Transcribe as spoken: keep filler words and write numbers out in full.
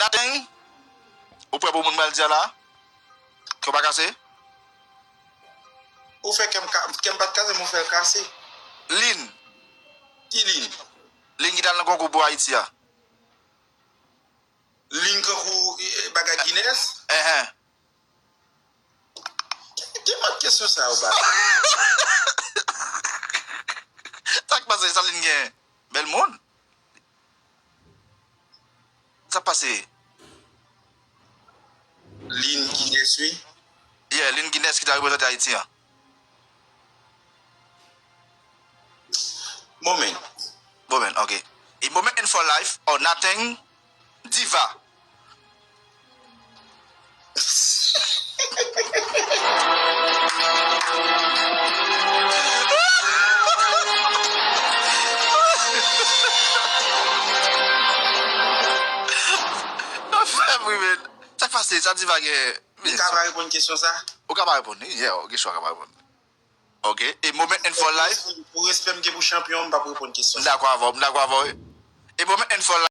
Nothing. Ou prè pou moun m pral di a la? Kè w pa kase? Ou fè kè m ka- kè m pa t kase, men ou fè l kase. Lin. Ki lin? Lin ki t al nan konkou pou Ayiti a. Lin kankou eh, bagay Guinness? Enhen. Ki, ki mòd kesyon sa yo ba? Sa k pase, sa lin gen? Bèl moun. Sa k pase? Lin Guinness, wi. Yeah, Lin Guinness ki ta reprezante Ayiti an. Moment. Moment, ok. A moment in for life or nothing, Diva. Sa fè m ri, men. Sa k pase, sa Diva gen? Ou ka pa reponn kesyon sa? Ou ka pa reponn li, yeah, ou gen chwa ka pa reponn. Ok, a moment in for life. Pou respè m gen pou chanpyon, m p ap reponn kesyon M sa. dakò avè w, m dakò avè w. A moment in for life.